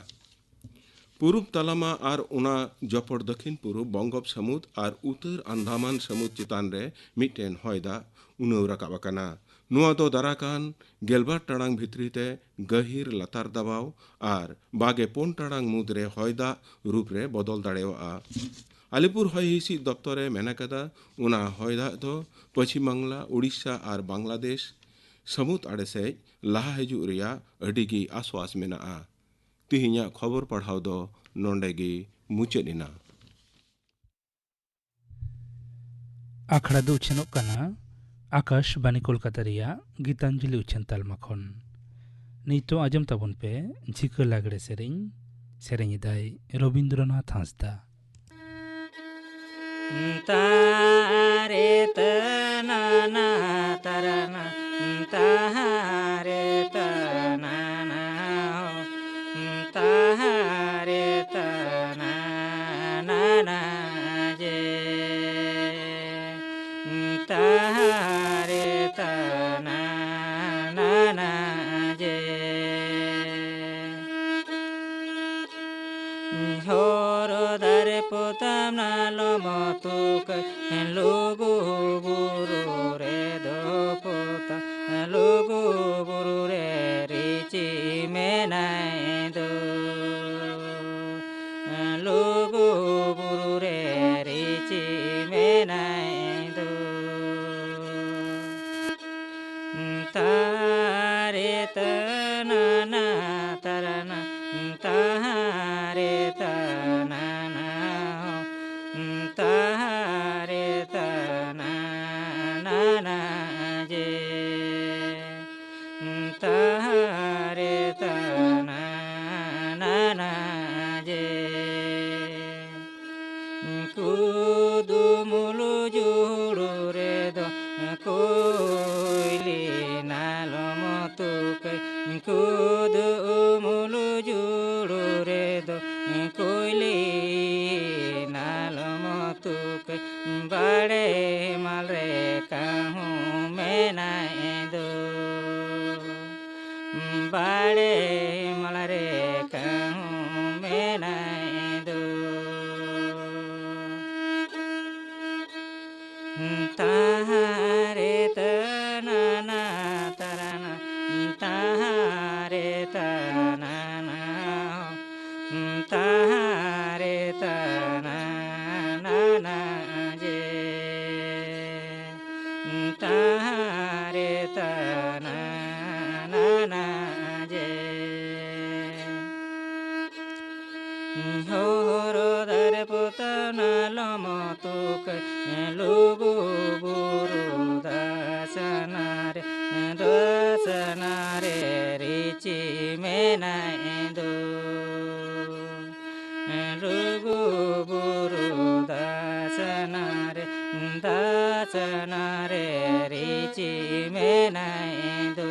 ᱯᱩᱨᱩᱵ ᱛᱟᱞᱟᱢᱟ ᱟᱨ ᱚᱱᱟ ᱡᱚᱯᱚᱲ ᱫᱟᱹᱠᱷᱤᱱ ᱯᱩᱨᱩᱵ ᱵᱚᱝᱜᱚᱯ ᱥᱟᱹᱢᱩᱫ ᱟᱨ ᱩᱛᱟᱹᱨ ᱟᱱᱫᱟᱢᱟᱱ ᱥᱟᱹᱢᱩᱫ ᱪᱮᱛᱟᱱ ᱨᱮ ᱢᱤᱫᱴᱮᱱ ᱦᱚᱭ ᱫᱟᱜ ᱩᱱᱟᱹᱣ ᱨᱟᱠᱟᱵ ᱟᱠᱟᱱᱟ᱾ ᱱᱚᱣᱟ ᱫᱚ ᱫᱟᱨᱟᱠᱟᱱ ᱜᱮᱞᱵᱟᱨ ᱴᱟᱲᱟᱝ ᱵᱷᱤᱛᱨᱤ ᱛᱮ ᱜᱟᱹᱦᱤᱨ ᱞᱟᱛᱟᱨ ᱫᱟᱵᱟᱣ ᱟᱨ ᱵᱟᱜᱮ ᱯᱩᱱ ᱴᱟᱲᱟᱝ ᱢᱩᱫᱽ ᱨᱮ ᱦᱚᱭ ᱫᱟᱜ ᱨᱩᱯ ᱨᱮ ᱵᱚᱫᱚᱞ ᱫᱟᱲᱮᱭᱟᱜᱼᱟ᱾ ᱟᱞᱤᱯᱩᱨ ᱦᱚᱭ ᱦᱤᱸᱥᱤᱫ ᱫᱚᱯᱛᱚᱨ ᱮ ᱢᱮᱱ ᱟᱠᱟᱫᱟ, ᱚᱱᱟ ᱦᱚᱭ ᱫᱟᱜ ᱫᱚ ᱯᱚᱪᱷᱤᱢ ᱵᱟᱝᱞᱟ, ᱳᱰᱤᱥᱟ ᱟᱨ ᱵᱟᱝᱞᱟᱫᱮᱥ ᱥᱟᱹᱢᱩᱫ ᱟᱲᱮ ᱥᱮᱫ ᱞᱟᱦᱟ ᱦᱤᱡᱩᱜ ᱨᱮᱭᱟᱜ ᱟᱹᱰᱤ ᱜᱮ ᱟᱥᱣᱟᱥ ᱢᱮᱱᱟᱜᱼᱟ᱾ ᱛᱮᱦᱮᱧᱟᱜ ᱠᱷᱚᱵᱚᱨ ᱯᱟᱲᱦᱟᱣ ᱫᱚ ᱱᱚᱰᱮ ᱜᱮ ᱢᱩᱪᱟᱹᱫ ᱮᱱᱟ᱾ ᱟᱠᱷᱲᱟ ᱫᱚ ᱩᱪᱷᱟᱹᱱᱚᱜ ᱠᱟᱱᱟ ᱟᱠᱟᱥᱵᱟᱱᱤ ᱠᱳᱞᱠᱟᱛᱟ ᱨᱮᱭᱟᱜ ᱜᱤᱛᱟᱧᱡᱚᱞᱤ ᱩᱪᱷᱟᱹᱱ ᱛᱟᱞᱢᱟ ᱠᱷᱚᱱ᱾ ᱱᱤᱛᱚᱜ ᱟᱸᱡᱚᱢ ᱛᱟᱵᱚᱱ ᱯᱮ ᱡᱷᱤᱠᱟᱹ ᱞᱟᱜᱽᱲᱮ ᱥᱮᱨᱮᱧ᱾ ᱥᱮᱨᱮᱧ ᱮᱫᱟᱭ ᱨᱚᱵᱤᱱᱫᱨᱚᱱᱟᱛᱷ ᱦᱟᱸᱥᱫᱟ᱾ ᱛᱟᱨᱮ ᱛᱟᱱᱟᱱᱟ ᱛᱟᱨᱟᱱᱟ, ᱛᱟᱦᱟᱨᱮ ᱛᱟᱱᱟᱱᱟ ᱦᱚ, ᱛᱟᱦᱟᱨᱮ ᱛᱟᱱᱟᱱᱟ ᱡᱮ, ᱛᱟᱦᱟᱨᱮ ᱛᱟᱱᱟᱱᱟ ᱡᱮ᱾ ᱦᱚᱨᱚ ᱫᱟᱨᱮ ᱯᱚᱛᱟᱢ ᱱᱟ ᱞᱚᱢᱚ ᱛᱩᱠᱟᱹᱭ, ᱞᱩᱜᱩ ᱵᱩᱨᱩ ᱨᱮᱫᱚ ᱯᱚᱛᱟᱢ, ᱞᱩᱜᱩ ᱵᱩᱨᱩ ᱨᱮ ᱨᱤᱪᱤ ᱢᱮᱱᱟᱭ ᱫᱚ᱾ ᱞᱩᱜᱩ ᱵᱩᱨᱩ ᱨᱮ ᱨᱤᱪᱤ ᱢᱮᱱᱟᱭ ᱫᱚ᱾ ᱛᱟᱨᱮ ᱛᱟᱱᱟᱱᱟ ᱛᱟᱨᱟᱱᱟ, ᱛᱟᱦᱟᱨᱮ ᱛᱟᱱᱟᱱᱟ ᱦᱚ, ᱛᱟᱦᱟᱨᱮ ᱛᱟᱱᱟᱱᱟ ᱡᱮ, ᱛᱟᱦᱟᱨᱮ ᱛᱟᱱᱟᱱᱟ ᱡᱮ᱾ ᱠᱩᱫᱩᱢᱩᱞᱩ ᱡᱩᱲᱩ ᱨᱮᱫᱚ ᱠᱩᱭᱞᱤ ᱱᱟᱞᱚᱢ ᱛᱩᱠᱟᱹᱭ, ᱠᱩᱫᱩᱢᱩᱞᱩ ᱡᱩᱲᱩ ᱨᱮᱫᱚ ᱠᱩᱭᱞᱤ ᱱᱟᱞᱚᱢ ᱛᱩᱠᱟᱹᱭ᱾ ᱵᱟᱲᱮ ᱦᱮᱢᱟᱞ ᱨᱮ ᱠᱟᱹᱦᱩ ᱢᱮᱱᱟᱭ ᱫᱚ, ᱵᱟᱲᱮ ᱦᱮᱢᱟᱞ ᱨᱮ ᱠᱟᱹᱦᱩ ᱢᱮᱱᱟᱭ ᱫᱚ᱾ ᱛᱟᱦᱟᱨᱮ ᱛᱟᱱᱟᱱᱟ ᱛᱟᱨᱟᱱᱟ, ᱛᱟᱦᱟᱨᱮ ᱛᱟᱱᱟᱱᱟ, ᱛᱟᱦᱟᱨᱮ ᱛᱟᱱᱟᱱᱟ ᱡᱮ, ᱛᱟᱦᱟᱨᱮ ᱛᱟᱱᱟᱱᱟ ᱡᱮ᱾ ᱦᱚᱨᱚ ᱫᱟᱨᱮ ᱯᱚᱛᱟᱣᱱᱟ ᱞᱚᱢᱚ ᱛᱩᱠᱟᱹᱭ, ᱞᱩᱜᱩ ᱵᱩᱨᱩ ᱫᱟᱥᱱᱟ ᱨᱮ, ᱫᱟᱥᱱᱟ ᱨᱮ ᱨᱤᱪᱤ ᱢᱮᱱᱟᱭ ᱫᱚ᱾ ᱞᱩᱜᱩ ᱵᱩᱨᱩ ᱫᱟᱥᱱᱟ ᱨᱮ, ᱫᱟᱥᱱᱟ ᱨᱮ ᱨᱤᱪᱤ ᱢᱮᱱᱟᱭ ᱫᱚ᱾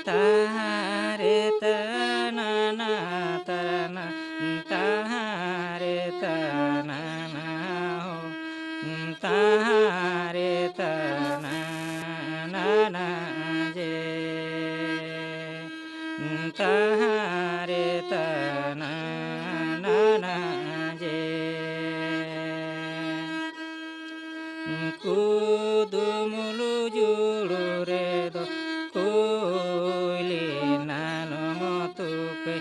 ᱛᱟᱦᱟᱨᱮ ᱛᱟᱱᱟᱱᱟ ᱛᱟᱨᱟᱱᱟ, ᱛᱟᱦᱟᱨᱮ ᱛᱟᱱᱟᱱᱟ ᱦᱳ, ᱛᱟᱦᱟᱨᱮ ᱛᱟᱱᱟᱱᱟ ᱡᱮ, ᱛᱟᱦᱟᱨᱮ ᱛᱟᱱᱟᱱᱟ ᱡᱮ᱾ ᱠᱩᱫᱩᱢ ᱞᱩᱡᱩᱲ ᱨᱮᱫᱚ ᱠᱩᱭᱞᱤ ᱱᱟᱱᱚ ᱛᱩᱠᱟᱹᱭ,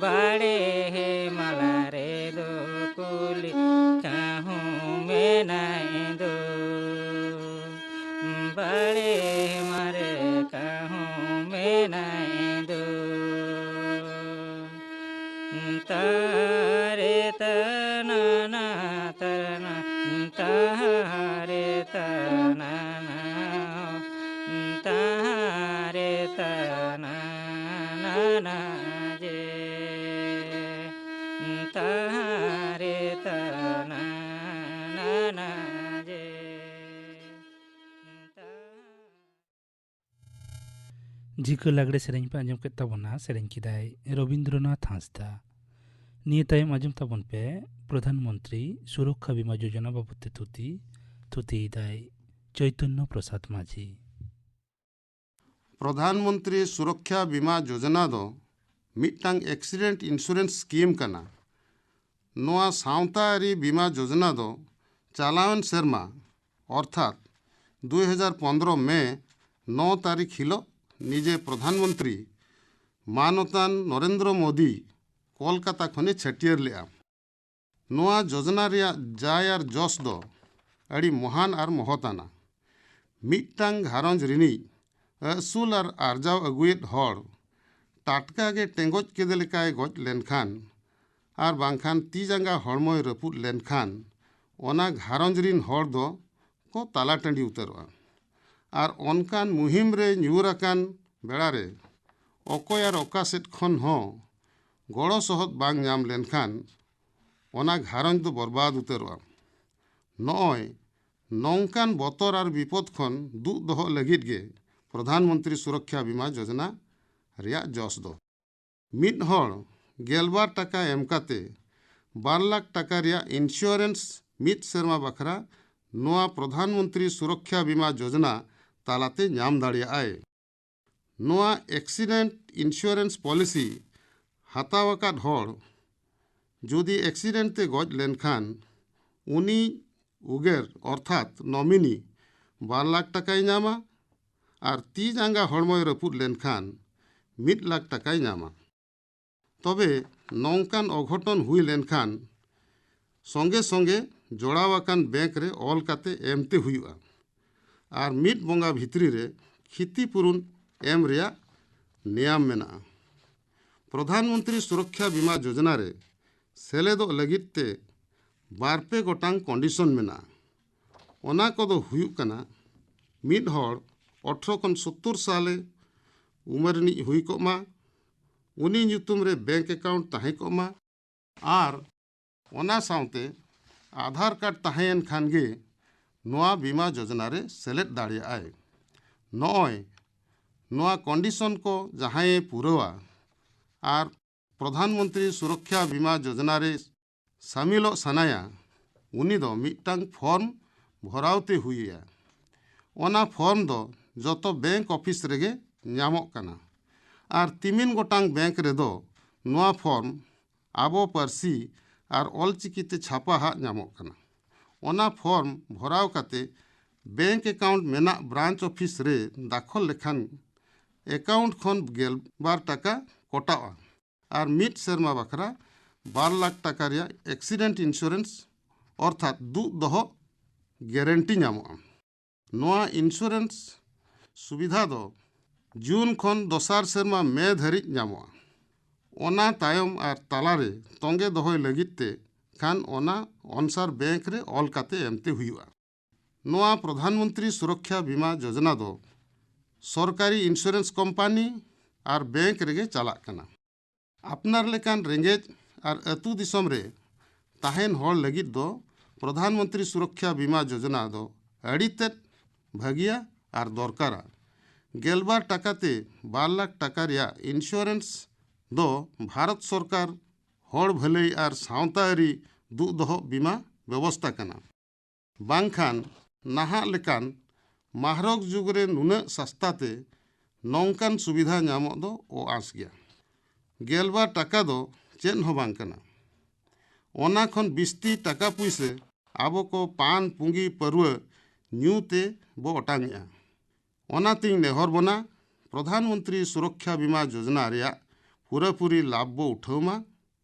ᱵᱟᱲᱮ ᱦᱮᱢᱟᱞ ᱨᱮᱫᱚ ᱠᱩᱞᱤ ᱠᱟᱹᱦᱩ ᱢᱮᱱᱟᱭ ᱫᱚ᱾ ᱵᱟᱲᱮ ᱦᱮᱢᱟᱞ ᱨᱮ ᱠᱟᱹᱦᱩ ᱢᱮᱱᱟᱭ ᱫᱚ᱾ ᱛᱟᱨᱮ ᱛᱟᱱᱟᱱᱟ ᱛᱟᱨᱟᱱᱟ, ᱛᱟᱦᱟᱨᱮ ᱛᱟᱱᱟᱱᱟ, ᱛᱟᱦᱟᱨᱮ ᱛᱟᱱᱟᱱᱟ ᱡᱮ, ᱛᱟᱦᱟᱨᱮ ᱛᱟᱱᱟᱱᱟ ᱡᱮ᱾ ᱡᱷᱤᱠᱟᱹ ᱞᱟᱜᱽᱲᱮ ᱥᱮᱨᱮᱧ ᱯᱮ ᱟᱸᱡᱚᱢ ᱠᱮᱫ ᱛᱟᱵᱚᱱᱟ, ᱥᱮᱨᱮᱧ ᱠᱮᱫᱟᱭ ᱨᱚᱵᱤᱱᱫᱨᱚᱱᱟᱛᱷ ᱦᱟᱸᱥᱫᱟ᱾ ᱱᱤᱭᱟᱹ ᱛᱟᱭᱚᱢ ᱟᱸᱡᱚᱢ ᱛᱟᱵᱚᱱ ᱯᱮ ᱯᱨᱚᱫᱷᱟᱱ ᱢᱚᱱᱛᱨᱤ ᱥᱩᱨᱚᱠᱠᱷᱟ ᱵᱤᱢᱟ ᱡᱳᱡᱚᱱᱟ ᱵᱟᱵᱚᱛ ᱛᱮ ᱛᱷᱩᱛᱤ᱾ ᱛᱷᱩᱛᱤᱭᱮᱫᱟᱭ ᱪᱳᱭᱛᱚᱱᱱᱚ ᱯᱨᱚᱥᱟᱫᱽ ᱢᱟᱹᱡᱷᱤ᱾ ᱯᱨᱚᱫᱷᱟᱱ ᱢᱚᱱᱛᱨᱤ ᱥᱩᱨᱚᱠᱠᱷᱟ ᱵᱤᱢᱟ ᱡᱳᱡᱚᱱᱟ ᱫᱚ ᱢᱤᱫᱴᱟᱝ ᱮᱠᱥᱤᱰᱮᱱᱴ ᱤᱱᱥᱩᱨᱮᱱᱥ ᱥᱠᱤᱢ ᱠᱟᱱᱟ᱾ ᱱᱚᱣᱟ ᱥᱟᱶᱛᱟ ᱟᱹᱨᱤ ᱵᱤᱢᱟ ᱡᱳᱡᱚᱱᱟ ᱫᱚ ᱪᱟᱞᱟᱣᱮᱱ ᱥᱮᱨᱢᱟ, ᱚᱨᱛᱷᱟᱛ ᱫᱩ ᱦᱟᱡᱟᱨ ᱯᱚᱱᱨᱚ ᱢᱮ ᱱᱚ ᱛᱟᱹᱨᱤᱠᱷ ᱦᱤᱞᱳᱜ ᱱᱤᱡᱮ ᱯᱨᱚᱫᱷᱟᱱ ᱢᱚᱱᱛᱨᱤ ᱢᱟᱱᱚᱛᱟᱱ ᱱᱚᱨᱮᱱᱫᱨᱚ ᱢᱳᱫᱤ ᱠᱳᱞᱠᱟᱛᱟ ᱠᱷᱚᱱᱮ ᱪᱷᱟᱹᱴᱭᱟᱹᱨ ᱞᱮᱫᱼᱟ᱾ ᱱᱚᱣᱟ ᱡᱳᱡᱚᱱᱟ ᱨᱮᱭᱟᱜ ᱡᱟᱭ ᱟᱨ ᱡᱚᱥ ᱫᱚ ᱟᱹᱰᱤ ᱢᱚᱦᱟᱱ ᱟᱨ ᱢᱚᱦᱚᱛ ᱟᱱᱟ᱾ ᱢᱤᱫᱴᱟᱝ ᱜᱷᱟᱨᱚᱸᱡᱽ ᱨᱤᱱᱤᱡ ᱟᱹᱥᱩᱞ ᱟᱨ ᱟᱨᱡᱟᱣ ᱟᱹᱜᱩᱭᱮᱫ ᱦᱚᱲ ᱴᱟᱴᱠᱟ ᱜᱮ ᱴᱮᱸᱜᱚᱡ ᱠᱮᱫᱮ ᱞᱮᱠᱟᱭ ᱜᱚᱡ ᱞᱮᱱᱠᱷᱟᱱ ᱟᱨ ᱵᱟᱝᱠᱷᱟᱱ ᱛᱤ ᱡᱟᱸᱜᱟ ᱦᱚᱲᱢᱚᱭ ᱨᱟᱹᱯᱩᱫ ᱞᱮᱱᱠᱷᱟᱱ, ᱚᱱᱟ ᱜᱷᱟᱨᱚᱸᱡᱽ ᱨᱤᱱ ᱦᱚᱲ ᱫᱚ ᱠᱚ ᱛᱟᱞᱟ ᱴᱟᱺᱰᱤ ᱩᱛᱟᱹᱨᱚᱜᱼᱟ᱾ ᱟᱨ ᱚᱱᱠᱟᱱ ᱢᱩᱦᱤᱢ ᱨᱮ ᱧᱩᱨ ᱟᱠᱟᱱ ᱵᱮᱲᱟ ᱨᱮ ᱚᱠᱚᱭ ᱟᱨ ᱚᱠᱟ ᱥᱮᱫ ᱠᱷᱚᱱ ᱦᱚᱸ ᱜᱚᱲᱚ ᱥᱚᱦᱚᱫ ᱵᱟᱝ ᱧᱟᱢ ᱞᱮᱱᱠᱷᱟᱱ, ᱚᱱᱟ ᱜᱷᱟᱨᱚᱸᱡᱽ ᱫᱚ ᱵᱚᱨᱵᱟᱫ ᱩᱛᱟᱹᱨᱚᱜᱼᱟ᱾ ᱱᱚᱜᱼᱚᱭ ᱱᱚᱝᱠᱟᱱ ᱵᱚᱛᱚᱨ ᱟᱨ ᱵᱤᱯᱚᱫ ᱠᱷᱚᱱ ᱫᱩᱜ ᱫᱚᱦᱚᱜ ᱞᱟᱹᱜᱤᱫ ᱜᱮ ᱯᱨᱚᱫᱷᱟᱱ ᱢᱚᱱᱛᱨᱤ ᱥᱩᱨᱚᱠᱠᱷᱟ ᱵᱤᱢᱟ ᱡᱳᱡᱚᱱᱟ ᱨᱮᱭᱟᱜ ᱡᱚᱥ ᱫᱚ᱾ ᱢᱤᱫ ᱦᱚᱲ ᱜᱮᱞᱵᱟᱨ ᱴᱟᱠᱟ ᱮᱢ ᱠᱟᱛᱮ ᱵᱟᱨ ᱞᱟᱠᱷ ᱴᱟᱠᱟ ᱨᱮᱭᱟᱜ ᱤᱱᱥᱩᱨᱮᱱᱥ ᱢᱤᱫ ᱥᱮᱨᱢᱟ ᱵᱟᱠᱷᱨᱟ ᱱᱚᱣᱟ ᱯᱨᱚᱫᱷᱟᱱ ᱢᱚᱱᱛᱨᱤ ᱥᱩᱨᱚᱠᱠᱷᱟ ᱵᱤᱢᱟ ᱡᱳᱡᱚᱱᱟ ᱛᱟᱞᱟᱛᱮ ᱧᱟᱢ ᱫᱟᱲᱮᱭᱟᱜᱼᱟᱭ᱾ ᱱᱚᱣᱟ ᱮᱠᱥᱤᱰᱮᱱᱴ ᱤᱱᱥᱩᱨᱮᱱᱥ ᱯᱚᱞᱤᱥᱤ ᱦᱟᱛᱟᱣ ᱟᱠᱟᱫ ᱦᱚᱲ ᱡᱩᱫᱤ ᱮᱠᱥᱤᱰᱮᱱᱴ ᱛᱮ ᱜᱚᱡ ᱞᱮᱱᱠᱷᱟᱱ, ᱩᱱᱤ ᱩᱜᱮᱨ ᱚᱨᱛᱷᱟᱛ ᱱᱚᱢᱤᱱᱤ ᱵᱟᱨ ᱞᱟᱠᱷ ᱴᱟᱠᱟᱭ ᱧᱟᱢᱟ ᱟᱨ ᱛᱤ ᱡᱟᱸᱜᱟ ᱦᱚᱲᱢᱚᱭ ᱨᱟᱹᱯᱩᱫ ᱞᱮᱱᱠᱷᱟᱱ ᱢᱤᱫ ᱞᱟᱠᱷ ᱴᱟᱠᱟᱭ ᱧᱟᱢᱟ᱾ ᱛᱚᱵᱮ ᱱᱚᱝᱠᱟᱱ ᱚᱜᱷᱚᱴᱚᱱ ᱦᱩᱭ ᱞᱮᱱᱠᱷᱟᱱ ᱥᱚᱸᱜᱮ ᱥᱚᱸᱜᱮ ᱡᱚᱲᱟᱣ ᱟᱠᱟᱱ ᱵᱮᱝᱠ ᱨᱮ ᱚᱞ ᱠᱟᱛᱮ ᱮᱢᱛᱮ ᱦᱩᱭᱩᱜᱼᱟ ᱟᱨ ᱢᱤᱫ ᱵᱚᱸᱜᱟ ᱵᱷᱤᱛᱨᱤ ᱨᱮ ᱠᱷᱤᱛᱤ ᱯᱩᱨᱩᱱ ᱮᱢ ᱨᱮᱭᱟᱜ ᱱᱮᱭᱟᱢ ᱢᱮᱱᱟᱜᱼᱟ᱾ ᱯᱨᱚᱫᱷᱟᱱ ᱢᱚᱱᱛᱨᱤ ᱥᱩᱨᱚᱠᱠᱷᱟ ᱵᱤᱢᱟ ᱡᱳᱡᱚᱱᱟ ᱨᱮ ᱥᱮᱞᱮᱫᱚᱜ ᱞᱟᱹᱜᱤᱫ ᱛᱮ ᱵᱟᱨ ᱯᱮ ᱜᱚᱴᱟᱝ ᱠᱚᱱᱰᱤᱥᱚᱱ ᱢᱮᱱᱟᱜᱼᱟ᱾ ᱚᱱᱟ ᱠᱚᱫᱚ ᱦᱩᱭᱩᱜ ᱠᱟᱱᱟ, ᱢᱤᱫ ᱦᱚᱲ ᱟᱴᱷᱨᱚ ᱠᱷᱚᱱ ᱥᱳᱛᱛᱳᱨ ᱥᱟᱞᱮ ᱩᱢᱮᱨ ᱨᱤᱱᱤᱡ ᱦᱩᱭ ᱠᱚᱜ ᱢᱟ, ᱩᱱᱤ ᱧᱩᱛᱩᱢ ᱨᱮ ᱵᱮᱝᱠ ᱮᱠᱟᱣᱩᱱᱴ ᱛᱟᱦᱮᱸ ᱠᱚᱜ ᱢᱟ ᱟᱨ ᱚᱱᱟ ᱥᱟᱶᱛᱮ ᱟᱫᱷᱟᱨ ᱠᱟᱨᱰ ᱛᱟᱦᱮᱸᱭᱮᱱ ᱠᱷᱟᱱ ᱜᱮ ᱱᱚᱣᱟ ᱵᱤᱢᱟ ᱡᱳᱡᱚᱱᱟ ᱨᱮ ᱥᱮᱞᱮᱫ ᱫᱟᱲᱮᱭᱟᱜᱼᱟᱭ᱾ ᱱᱚᱜᱼᱚᱭ ᱱᱚᱣᱟ ᱠᱚᱱᱰᱤᱥᱚᱱ ᱠᱚ ᱡᱟᱦᱟᱸᱭᱮ ᱯᱩᱨᱟᱹᱣᱟ ᱟᱨ ᱯᱨᱚᱫᱷᱟᱱ ᱢᱚᱱᱛᱨᱤ ᱥᱩᱨᱚᱠᱠᱷᱟ ᱵᱤᱢᱟ ᱡᱳᱡᱚᱱᱟ ᱨᱮ ᱥᱟᱢᱤᱞᱚᱜ ᱥᱟᱱᱟᱭᱟ, ᱩᱱᱤ ᱫᱚ ᱢᱤᱫᱴᱟᱝ ᱯᱷᱚᱨᱢ ᱵᱷᱚᱨᱟᱣ ᱛᱮ ᱦᱩᱭ ᱟᱭᱟ᱾ ᱚᱱᱟ ᱯᱷᱚᱨᱢ ᱫᱚ ᱡᱚᱛᱚ ᱵᱮᱝᱠ ᱚᱯᱷᱤᱥ ᱨᱮᱜᱮ ᱧᱟᱢᱚᱜ ᱠᱟᱱᱟ᱾ ᱟᱨ ᱛᱤᱢᱤᱱ ᱜᱚᱴᱟᱝ ᱵᱮᱝᱠ ᱨᱮᱫᱚ ᱱᱚᱣᱟ ᱯᱷᱚᱨᱢ ᱟᱵᱚ ᱯᱟᱹᱨᱥᱤ ᱟᱨ ᱚᱞᱪᱤᱠᱤ ᱛᱮ ᱪᱷᱟᱯᱟ ᱦᱟᱜ ᱧᱟᱢᱚᱜ ᱠᱟᱱᱟ᱾ ᱚᱱᱟ ᱯᱷᱚᱨᱢ ᱵᱷᱚᱨᱟᱣ ᱠᱟᱛᱮ ᱵᱮᱝᱠ ᱮᱠᱟᱣᱩᱱᱴ ᱢᱮᱱᱟᱜ ᱵᱨᱟᱧᱪ ᱚᱯᱷᱤᱥ ᱨᱮ ᱫᱟᱠᱷᱚᱞ ᱞᱮᱠᱷᱟᱱ ᱮᱠᱟᱣᱩᱱᱴ ᱠᱷᱚᱱ ᱜᱮᱞᱵᱟᱨ ᱴᱟᱠᱟ ᱠᱚᱴᱟᱜᱼᱟ᱾ ᱟᱨ ᱢᱤᱫ ᱥᱮᱨᱢᱟ ᱵᱟᱠᱷᱨᱟ ᱵᱟᱨ ᱞᱟᱠᱷ ᱴᱟᱠᱟ ᱨᱮᱭᱟᱜ ᱮᱠᱥᱤᱰᱮᱱᱴ ᱤᱱᱥᱩᱨᱮᱱᱥ ᱚᱨᱛᱷᱟᱛ ᱫᱩᱜ ᱫᱚᱦᱚ ᱜᱮᱨᱮᱱᱴᱤ ᱧᱟᱢᱚᱜᱼᱟ᱾ ᱱᱚᱣᱟ ᱤᱱᱥᱩᱨᱮᱱᱥ ᱥᱩᱵᱤᱫᱷᱟ ᱫᱚ ᱡᱩᱱ ᱠᱷᱚᱱ ᱫᱚᱥᱟᱨ ᱥᱮᱨᱢᱟ ᱢᱮ ᱫᱷᱟᱹᱨᱤᱡ ᱧᱟᱢᱚᱜᱼᱟ᱾ ᱚᱱᱟ ᱛᱟᱭᱚᱢ ᱟᱨ ᱛᱟᱞᱟᱨᱮ ᱛᱚᱸᱜᱮ ᱫᱚᱦᱚᱭ ᱞᱟᱹᱜᱤᱫ ᱛᱮ ᱠᱷᱟᱱ ᱚᱱᱟ ᱚᱱᱥᱟᱨ ᱵᱮᱝᱠ ᱨᱮ ᱚᱞ ᱠᱟᱛᱮ ᱮᱢᱛᱮ ᱦᱩᱭᱩᱜᱼᱟ᱾ ᱱᱚᱣᱟ ᱯᱨᱚᱫᱷᱟᱱ ᱢᱚᱱᱛᱨᱤ ᱥᱩᱨᱚᱠᱠᱷᱟ ᱵᱤᱢᱟ ᱡᱳᱡᱚᱱᱟ ᱫᱚ ᱥᱚᱨᱠᱟᱨᱤ ᱤᱱᱥᱩᱨᱮᱱᱥ ᱠᱳᱢᱯᱟᱱᱤ ᱟᱨ ᱵᱮᱝᱠ ᱨᱮᱜᱮ ᱪᱟᱞᱟᱜ ᱠᱟᱱᱟ᱾ ᱟᱯᱱᱟᱨ ᱞᱮᱠᱟᱱ ᱨᱮᱸᱜᱮᱡ ᱟᱨ ᱟᱹᱛᱩ ᱫᱤᱥᱚᱢ ᱨᱮ ᱛᱟᱦᱮᱱ ᱦᱚᱲ ᱞᱟᱹᱜᱤᱫ ᱫᱚ ᱯᱨᱚᱫᱷᱟᱱ ᱢᱚᱱᱛᱨᱤ ᱥᱩᱨᱚᱠᱠᱷᱟ ᱵᱤᱢᱟ ᱡᱳᱡᱚᱱᱟ ᱫᱚ ᱟᱹᱰᱤ ᱛᱮᱫ ᱵᱷᱟᱹᱜᱤᱭᱟ ᱟᱨ ᱫᱚᱨᱠᱟᱨᱟ᱾ ᱜᱮᱞᱵᱟᱨ ᱴᱟᱠᱟ ᱛᱮ ᱵᱟᱨ ᱞᱟᱠᱷ ᱴᱟᱠᱟ ᱨᱮᱭᱟᱜ ᱤᱱᱥᱩᱨᱮᱱᱥ ᱫᱚ ᱵᱷᱟᱨᱚᱛ ᱥᱚᱨᱠᱟᱨ ᱦᱚᱲ ᱵᱷᱟᱹᱞᱟᱹᱭ ᱟᱨ ᱥᱟᱶᱛᱟ ᱟᱹᱨᱤ ᱫᱩᱜ ᱫᱚᱦᱚ ᱵᱤᱢᱟ ᱵᱮᱵᱚᱥᱛᱟ ᱠᱟᱱᱟ᱾ ᱵᱟᱝᱠᱷᱟᱱ ᱱᱟᱦᱟᱜ ᱞᱮᱠᱟᱱ ᱢᱟᱦᱨᱚᱠ ᱡᱩᱜᱽ ᱨᱮ ᱱᱩᱱᱟᱹᱜ ᱥᱟᱥᱛᱟ ᱛᱮ ᱱᱚᱝᱠᱟᱱ ᱥᱩᱵᱤᱫᱷᱟ ᱧᱟᱢᱚᱜ ᱫᱚ ᱚ ᱟᱸᱥ ᱜᱮᱭᱟ᱾ ᱜᱮᱞᱵᱟᱨ ᱴᱟᱠᱟ ᱫᱚ ᱪᱮᱫ ᱦᱚᱸ ᱵᱟᱝ ᱠᱟᱱᱟ᱾ ᱚᱱᱟ ᱠᱷᱚᱱ ᱵᱤᱥᱛᱤ ᱴᱟᱠᱟ ᱯᱩᱭᱥᱟᱹ ᱟᱵᱚ ᱠᱚ ᱯᱟᱱ, ᱯᱩᱸᱜᱤ, ᱯᱟᱹᱨᱣᱟᱹ ᱧᱩ ᱛᱮ ᱵᱚ ᱚᱴᱟᱝᱮᱜᱼᱟ᱾ ᱚᱱᱟᱛᱤᱧ ᱱᱮᱦᱚᱨ ᱵᱚᱱᱟ, ᱯᱨᱚᱫᱷᱟᱱ ᱢᱚᱱᱛᱨᱤ ᱥᱩᱨᱚᱠᱠᱷᱟ ᱵᱤᱢᱟ ᱡᱳᱡᱚᱱᱟ ᱨᱮᱭᱟᱜ ᱯᱩᱨᱟᱹᱯᱩᱨᱤ ᱞᱟᱵᱷ ᱵᱚ ᱩᱴᱷᱟᱹᱣ ᱢᱟ᱾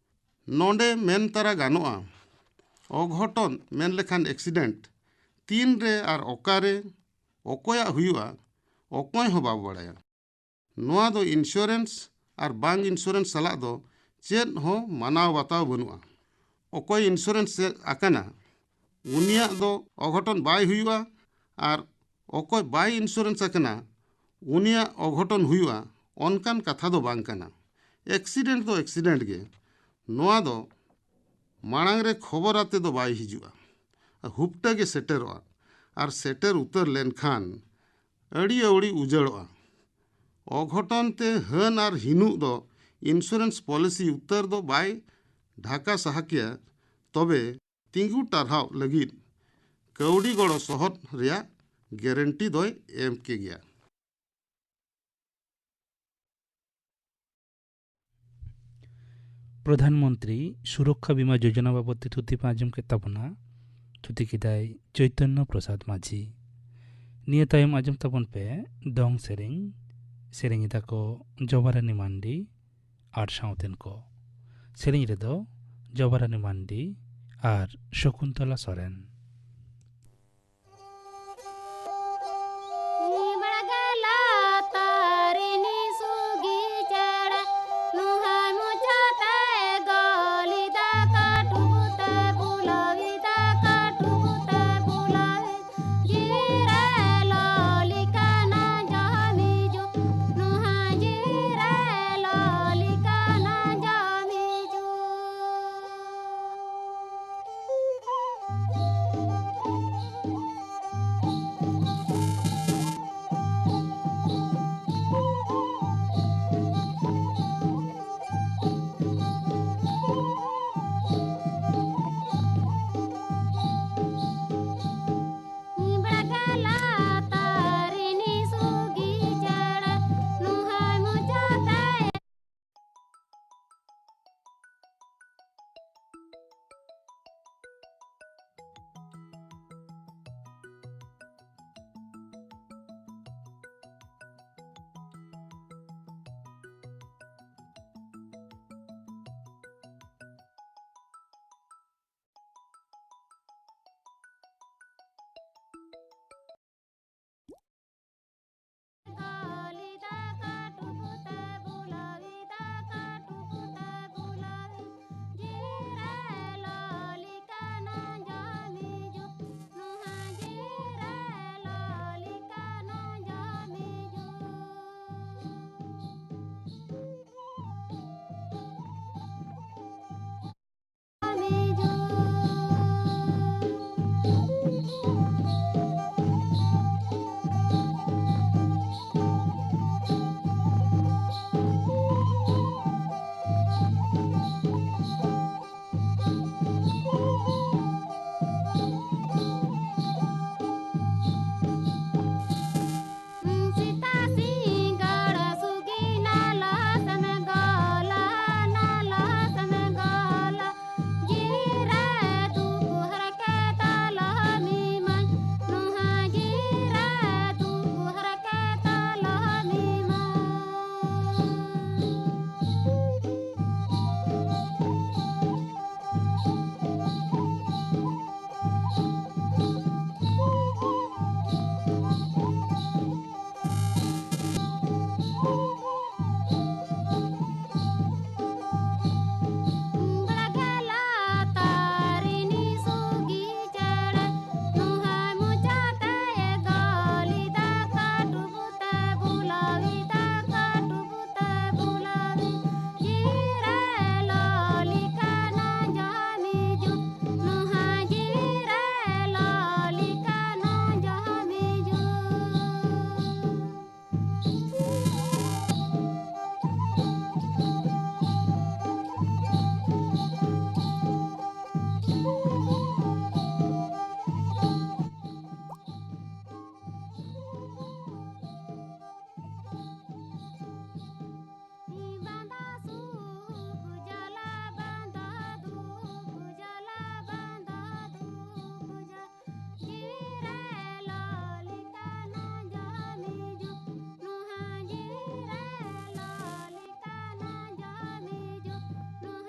ᱱᱚᱰᱮ ᱢᱮᱱ ᱛᱟᱨᱟ ᱜᱟᱱᱚᱜᱼᱟ, ᱚᱜᱷᱚᱴᱚᱱ ᱢᱮᱱ ᱞᱮᱠᱷᱟᱱ ᱮᱠᱥᱤᱰᱮᱱᱴ ᱛᱤᱱ ᱨᱮ ᱟᱨ ᱚᱠᱟᱨᱮ ᱚᱠᱚᱭᱟᱜ ᱦᱩᱭᱩᱜᱼᱟ, ᱚᱠᱚᱭ ᱦᱚᱸ ᱵᱟᱵᱚ ᱵᱟᱲᱟᱭᱟ᱾ ᱱᱚᱣᱟ ᱫᱚ ᱤᱱᱥᱩᱨᱮᱱᱥ ᱟᱨ ᱵᱟᱝ ᱤᱱᱥᱩᱨᱮᱱᱥ ᱥᱟᱞᱟᱜ ᱫᱚ ᱪᱮᱫ ᱦᱚᱸ ᱢᱟᱱᱟᱣ ᱵᱟᱛᱟᱣ ᱵᱟᱹᱱᱩᱜᱼᱟ᱾ ᱚᱠᱚᱭ ᱤᱱᱥᱩᱨᱮᱱᱥ ᱟᱠᱟᱱᱟ, ᱩᱱᱤᱭᱟᱜ ᱫᱚ ᱚᱜᱷᱚᱴᱚᱱ ᱵᱟᱭ ᱦᱩᱭᱩᱜᱼᱟ, ᱟᱨ ᱚᱠᱚᱭ ᱵᱟᱭ ᱤᱱᱥᱩᱨᱮᱱᱥ ᱟᱠᱟᱱᱟ, ᱩᱱᱤᱭᱟᱜ ᱚᱜᱷᱚᱴᱚᱱ ᱦᱩᱭᱩᱜᱼᱟ, ᱚᱱᱠᱟᱱ ᱠᱟᱛᱷᱟ ᱫᱚ ᱵᱟᱝ ᱠᱟᱱᱟ᱾ ᱮᱠᱥᱤᱰᱮᱱᱴ ᱫᱚ ᱮᱠᱥᱤᱰᱮᱱᱴ ᱜᱮ᱾ ᱱᱚᱣᱟ ᱫᱚ ᱢᱟᱲᱟᱝ ᱨᱮ ᱠᱷᱚᱵᱚᱨ ᱟᱛᱮ ᱫᱚ ᱵᱟᱭ ᱦᱤᱡᱩᱜᱼᱟ᱾ ᱦᱩᱯᱴᱟᱹ ᱜᱮ ᱥᱮᱴᱮᱨᱚᱜᱼᱟ᱾ ᱟᱨ ᱥᱮᱴᱮᱨ ᱩᱛᱟᱹᱨ ᱞᱮᱱᱠᱷᱟᱱ ᱟᱹᱰᱤ ᱟᱹᱣᱲᱤ ᱩᱡᱟᱹᱲᱚᱜᱼᱟ᱾ ᱚᱜᱷᱚᱴᱚᱱ ᱛᱮ ᱦᱟᱹᱱ ᱟᱨ ᱦᱤᱱᱩᱜ ᱫᱚ ᱤᱱᱥᱩᱨᱮᱱᱥ ᱯᱚᱞᱤᱥᱤ ᱩᱛᱟᱹᱨ ᱫᱚ ᱵᱟᱭ ᱰᱷᱟᱠᱟ ᱥᱟᱦᱟ ᱠᱮᱭᱟ, ᱛᱚᱵᱮ ᱛᱤᱸᱜᱩ ᱴᱟᱨᱦᱟᱣ ᱞᱟᱹᱜᱤᱫ ᱠᱟᱹᱣᱰᱤ ᱜᱚᱲᱚ ᱥᱚᱦᱚᱫ ᱨᱮᱭᱟᱜ ᱜᱮᱨᱮᱱᱴᱤ ᱫᱚᱭ ᱮᱢ ᱠᱮᱜᱮᱭᱟ᱾ ᱯᱨᱚᱫᱷᱟᱱ ᱢᱚᱱᱛᱨᱤ ᱥᱩᱨᱚᱠᱠᱷᱟ ᱵᱤᱢᱟ ᱡᱳᱡᱚᱱᱟ ᱵᱟᱵᱚᱫ ᱛᱮ ᱛᱷᱩᱛᱤ ᱯᱮ ᱟᱸᱡᱚᱢ ᱠᱮᱫ ᱛᱟᱵᱚᱱᱟ᱾ ᱛᱷᱩᱛᱤ ᱠᱮᱫᱟᱭ ᱪᱳᱭᱛᱚᱱᱱᱚ ᱯᱨᱚᱥᱟᱫᱽ ᱢᱟᱹᱡᱷᱤ᱾ ᱱᱤᱭᱟᱹ ᱛᱟᱭᱚᱢ ᱟᱸᱡᱚᱢ ᱛᱟᱵᱚᱱ ᱯᱮ ᱫᱚᱝ ᱥᱮᱨᱮᱧ᱾ ᱥᱮᱨᱮᱧ ᱮᱫᱟ ᱠᱚ ᱡᱚᱵᱟᱨᱟᱱᱤ ᱢᱟᱱᱰᱤ ᱟᱨ ᱥᱟᱶᱛᱮᱱ ᱠᱚ᱾ ᱥᱮᱨᱮᱧ ᱨᱮᱫᱚ ᱡᱚᱵᱟᱨᱟᱱᱤ ᱢᱟᱱᱰᱤ ᱟᱨ ᱥᱚᱠᱩᱱᱛᱚᱞᱟ ᱥᱚᱨᱮᱱ᱾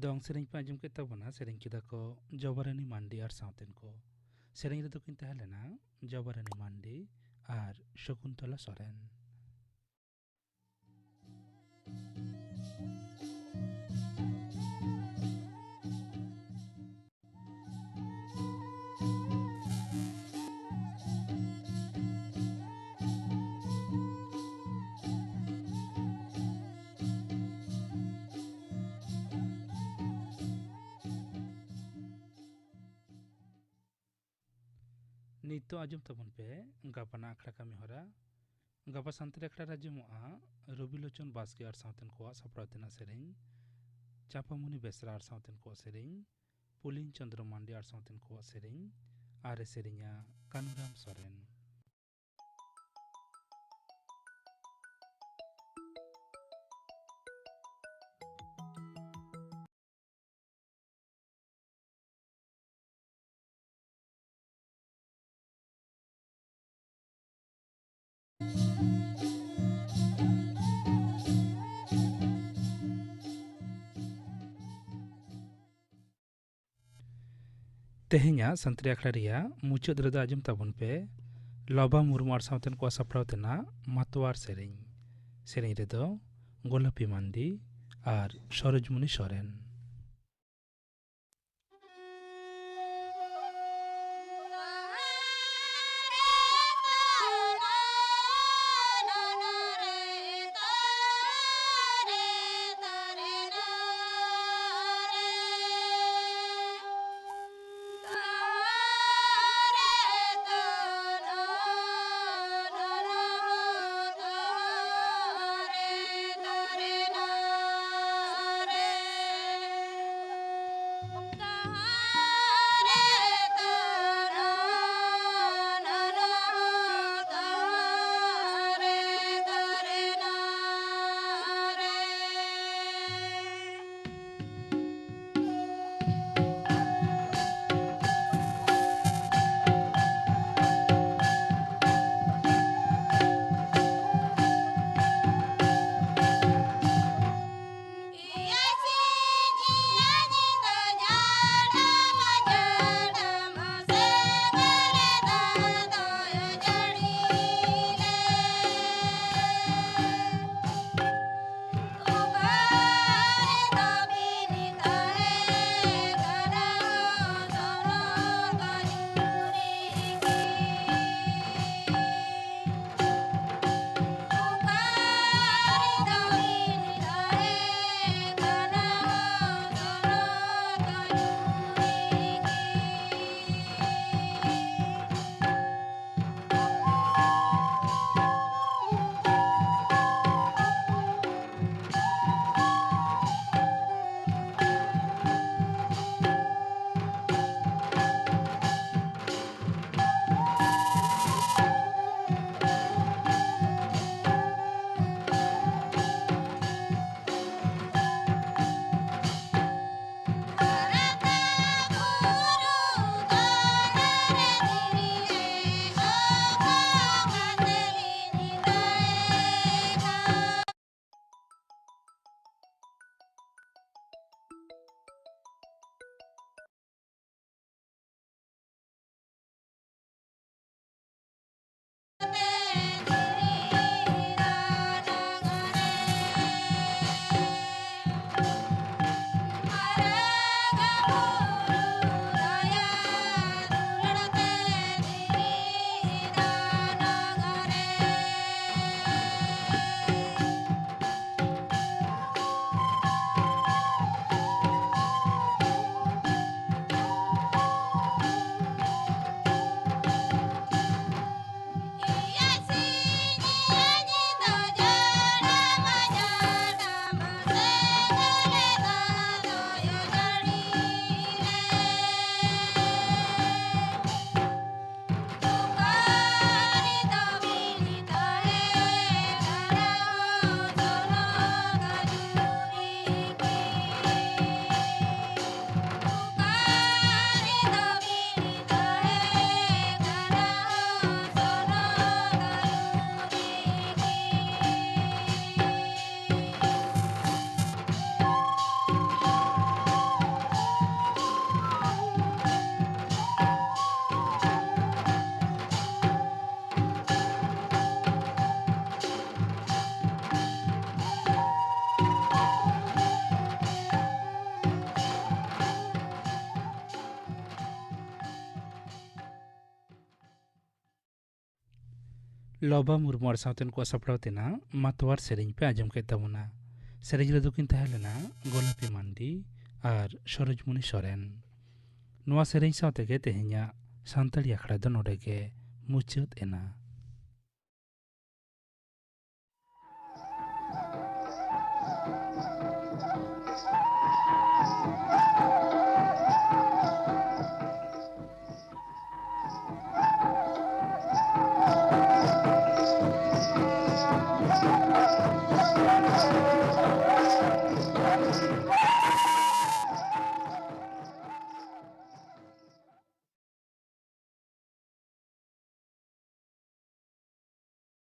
ᱫᱚᱝ ᱥᱮᱨᱮᱧ ᱯᱮ ᱟᱸᱡᱚᱢ ᱠᱮᱫ ᱛᱟᱵᱚᱱᱟ, ᱥᱮᱨᱮᱧ ᱠᱮᱫᱟ ᱠᱚ ᱡᱚᱵᱟᱨᱟᱱᱤ ᱢᱟᱱᱰᱤ ᱟᱨ ᱥᱟᱶᱛᱮᱱ ᱠᱚ᱾ ᱥᱮᱨᱮᱧ ᱨᱮᱫᱚ ᱠᱤᱱ ᱛᱟᱦᱮᱸ ᱞᱮᱱᱟ ᱡᱚᱵᱟᱨᱟᱱᱤ ᱢᱟᱱᱰᱤ ᱟᱨ ᱥᱚᱠᱩᱱᱛᱚᱞᱟ ᱥᱚᱨᱮᱱ᱾ ᱱᱤᱛᱚᱜ ᱟᱸᱡᱚᱢ ᱛᱟᱵᱚᱱ ᱯᱮ ᱜᱟᱯᱟᱱᱟᱜ ᱟᱠᱷᱲᱟ ᱠᱟᱹᱢᱤ ᱦᱚᱨᱟ᱾ ᱜᱟᱯᱟ ᱥᱟᱱᱛᱟᱲᱤ ᱟᱠᱷᱲᱟ ᱨᱮ ᱟᱸᱡᱚᱢᱚᱜᱼᱟ ᱨᱚᱵᱤᱞᱳᱪᱚᱱ ᱵᱟᱥᱠᱮ ᱟᱨ ᱥᱟᱶᱛᱮᱱ ᱠᱚᱣᱟᱜ ᱥᱟᱯᱲᱟᱣ ᱛᱮᱱᱟᱜ ᱥᱮᱨᱮᱧ, ᱪᱟᱸᱯᱟᱢᱩᱱᱤ ᱵᱮᱥᱨᱟ ᱟᱨ ᱥᱟᱶᱛᱮᱱ ᱠᱚᱣᱟᱜ ᱥᱮᱨᱮᱧ, ᱯᱩᱞᱤᱱ ᱪᱚᱸᱫᱽᱨᱚ ᱢᱟᱱᱰᱤ ᱟᱨ ᱥᱟᱶᱛᱮᱱ ᱠᱚᱣᱟᱜ ᱥᱮᱨᱮᱧ, ᱟᱨ ᱮ ᱥᱮᱨᱮᱧᱟ ᱠᱟᱹᱱᱩᱨᱟᱢ ᱥᱚᱨᱮᱱ᱾ ᱛᱮᱦᱮᱧᱟᱜ ᱥᱟᱱᱛᱟᱲᱤ ᱟᱠᱷᱲᱟ ᱨᱮᱭᱟᱜ ᱢᱩᱪᱟᱹᱫ ᱨᱮᱫᱚ ᱟᱸᱡᱚᱢ ᱛᱟᱵᱚᱱ ᱯᱮ ᱞᱚᱵᱟ ᱢᱩᱨᱢᱩ ᱟᱨ ᱥᱟᱶᱛᱮᱱ ᱠᱚᱣᱟᱜ ᱥᱟᱯᱲᱟᱣ ᱛᱮᱱᱟᱜ ᱢᱟᱛᱣᱟᱨ ᱥᱮᱨᱮᱧ᱾ ᱥᱮᱨᱮᱧ ᱨᱮᱫᱚ ᱜᱳᱞᱟᱯᱤ ᱢᱟᱱᱰᱤ ᱟᱨ ᱥᱚᱨᱳᱡᱽᱢᱩᱱᱤ ᱥᱚᱨᱮᱱ᱾ ᱞᱚᱵᱟ ᱢᱩᱨᱢᱩ ᱟᱨ ᱥᱟᱶᱛᱮᱱ ᱠᱚᱣᱟᱜ ᱥᱟᱯᱲᱟᱣ ᱛᱮᱱᱟᱜ ᱢᱟᱛᱣᱟᱨ ᱥᱮᱨᱮᱧ ᱯᱮ ᱟᱸᱡᱚᱢ ᱠᱮᱫ ᱛᱟᱵᱚᱱᱟ᱾ ᱥᱮᱨᱮᱧ ᱨᱮᱫᱚ ᱠᱤᱱ ᱛᱟᱦᱮᱸ ᱞᱮᱱᱟ ᱜᱳᱞᱟᱯᱤ ᱢᱟᱱᱰᱤ ᱟᱨ ᱥᱚᱨᱳᱡᱽᱢᱩᱱᱤ ᱥᱚᱨᱮᱱ᱾ ᱱᱚᱣᱟ ᱥᱮᱨᱮᱧ ᱥᱟᱶ ᱛᱮᱜᱮ ᱛᱮᱦᱮᱧᱟᱜ ᱥᱟᱱᱛᱟᱲᱤ ᱟᱠᱷᱲᱟ ᱫᱚ ᱱᱚᱰᱮ ᱜᱮ ᱢᱩᱪᱟᱹᱫ ᱮᱱᱟ᱾